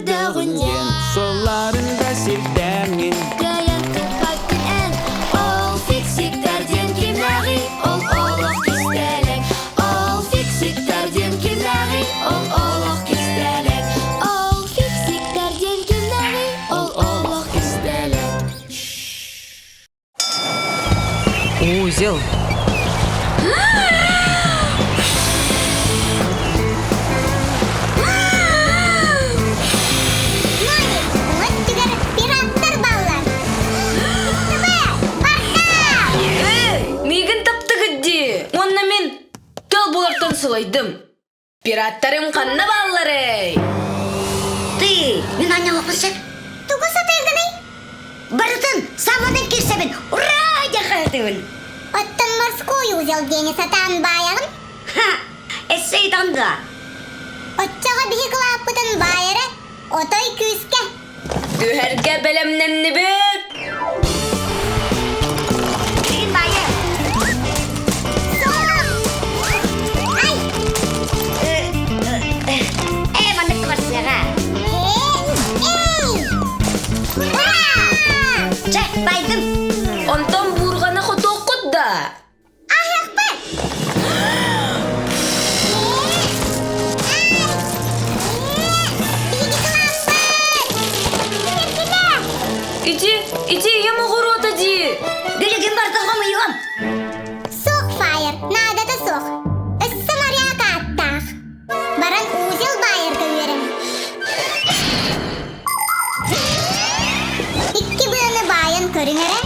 Көрдөҕүн диэн Суолларын да сирдээҥҥин Кыайан тыппаккын эн Ол фиксиктэр диэн кимнээҕий Ол олох кистэлэҥ Ол фиксиктэр диэн кимнээҕий Ол олох кистэлэҥ Ол фиксиктэр диэн кимнээҕий Ол олох кистэлэҥ Узел. Өттүгэр пираттар баллар. Эй, миигин таптыгыт дии. Уонна мин тыл булартан сылайдым. Пираттарым ханна баалларый? Ты, мин анньалаппын сөп. Тугу сатыыгыный? Барытын самадан кирсэбин. Ура! диэн хаһытыыбын. Оттон морской узел диэни сатаан баайаҕын? Ха! Эссе ыйтан да. Оччоҕо биһи кылааппытын баайара отой күүскэ. Түһэргэ бэлэмнэннибит! Билигин баайа. Ай! Э, маннык барсыаҕа. Эй! Ура! Чэ, байдым. Онтон буурҕаны хотуоххут да? Аһыахпыт! Биһиги кылааппыт! Ити, ити ийэм оҕуруота дии. Билигин барда хомуйуом. Суох, Фаер, наадата суох. Өссө моряк ааттаах. Баран узел баайарга үөрэн. Икки быаны баайан көрүҥ эрэ,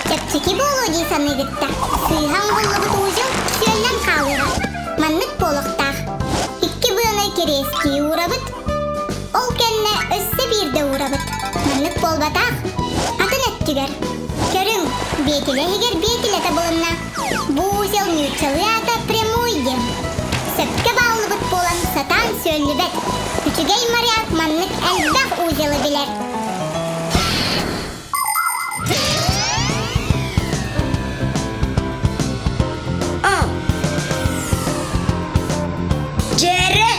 чэпчэки буолуо дии саныыгыт да, сыыһа оҥоһуллубут узел сүөллэн хаалыаҕа. Маннык буолуохтаах. Икки быаны кириэстии уурабыт, ол кэннэ өссө биирдэ уурабыт. Маннык буолбатах. Атын өттүгэр. Көрүҥ, биэтилэ иһигэр биэтилэ табылынна. Бу узел нууччалыы аата прямой диэн. Сөпкө бааллыбыт буолан сатаан сүөллүбэт. Үчүгэй моряк маннык элбэх узелы билэр. Дьээрэ!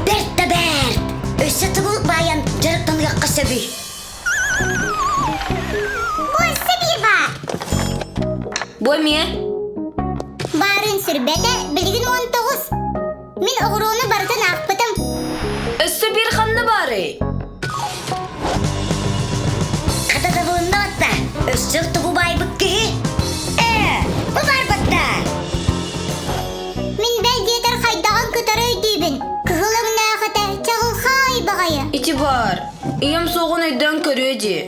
Бэрт да бэрт! Өссө тугу баайан дьарыктаныахха сөбүй? Бу өссө биир баар. Бу эмиэ? Баарын сүрбэтэ билигин 19. Мин оҕуруону барытын аахпытым. Өссө биир ханна баарый? Хата табылынна батта. Өссө тугу баайбыт киһи? Ээ, бу баар батта. Мин бэл диэтэр хайдаҕын кытары өйдүүбүн. Кыһыл өҥнөөх этэ, чаҕылхай баҕайы. Ити баар. Ийэм суоҕун өйдөөн көрүө дии.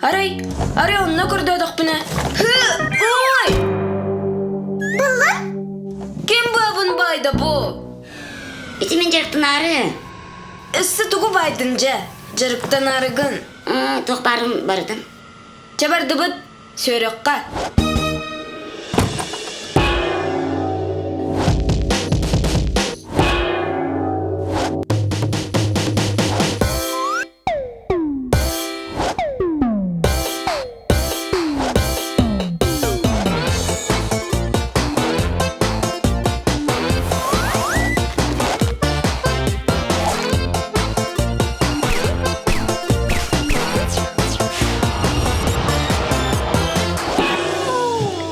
Арай, арай онно көрдөөтөхпүнэ, Һы, ой! Буллун? Ким быабын баайда бу? Ити мин дьарыктанаары. Өссө тугу баайдын дьэ? Дьарыктанаарыгын. Туох баарын барытын. Чэ бардыбыт, сүөрүөххэ.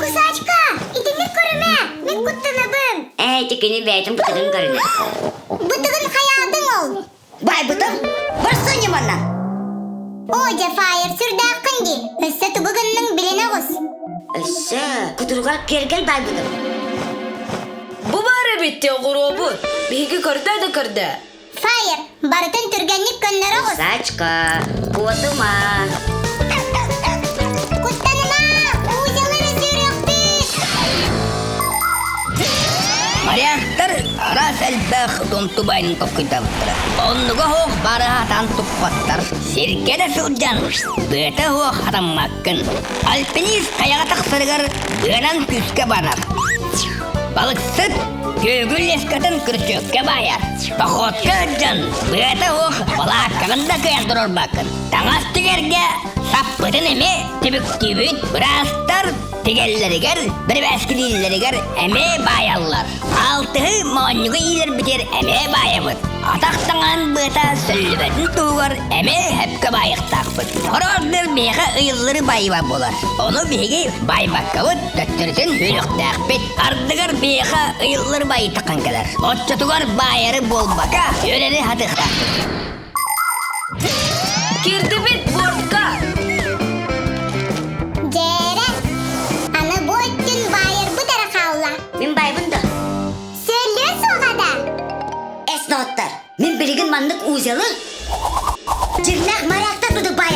Кусачка, итинник көрүмэ, мин куттанабын. Ээ, ити кини бэйэтин бытыгын көрүнэр. Бытыгын хайаатыҥ ол? Байбытым, барсан манна. Оо, дьэ, Фаер, сүрдээххин дии. Өссө тугу гынныҥ билинэ оҕус. Өссө кутуругар киэргэл байбытым. Бу баар эбит дии оҕуруобут. Биһиги көрдөө да көрдөө. Фаер, барытын түргэнник көннөрө оҕус. Сачка, куотума. Куттаныма, узелы сүрүөхпүт. Моряктар араас элбэх донтубайын толкуйдаабыттара. Оннуга суох бары хатан туппаттар. Сиргэ да сылдьан, быата суох хатаммаккын. Альпинист хайаҕа тахсарыгар быанан күүскэ барар. Балыксыт күөгү лескатын күрүчүөккэ баайар. Походка сылдьан, быата суох балааккаҕын да кыайан туруорбаккын. Таҥас тигэргэ саппытын эмиэ түбүктүүбүт. Быраастар. Тигэллэригэр, бэрэбээскилииллэригэр эмиэ баайаллар. Алтыһы моонньуга иилэрбитигэр эмиэ баайабыт. Атах таҥаһын быата сөллүбэтин туһугар эмиэ сөпкө баайыахтаахпыт. Сорох миэхэ ыйыллары баайыба буолар. Ону биһиги баайбаккабыт, төттөрүтүн үөрүөхтээхпит. Ардыгар биһиэхэ ыйыллар байытаххан кэлэр. Оччотугар баайары буолбака, үөрэри хатыахтаахпыт. Кирдибит бортка! Дьээрэ, аны бу өттүн баайарбыт эрэ хаалла. Мин байбын да. Сөллүө суоҕа да? Эс доҕоттор, мин билигин маннык узелы дьиҥнээх моряктар курдук баайар.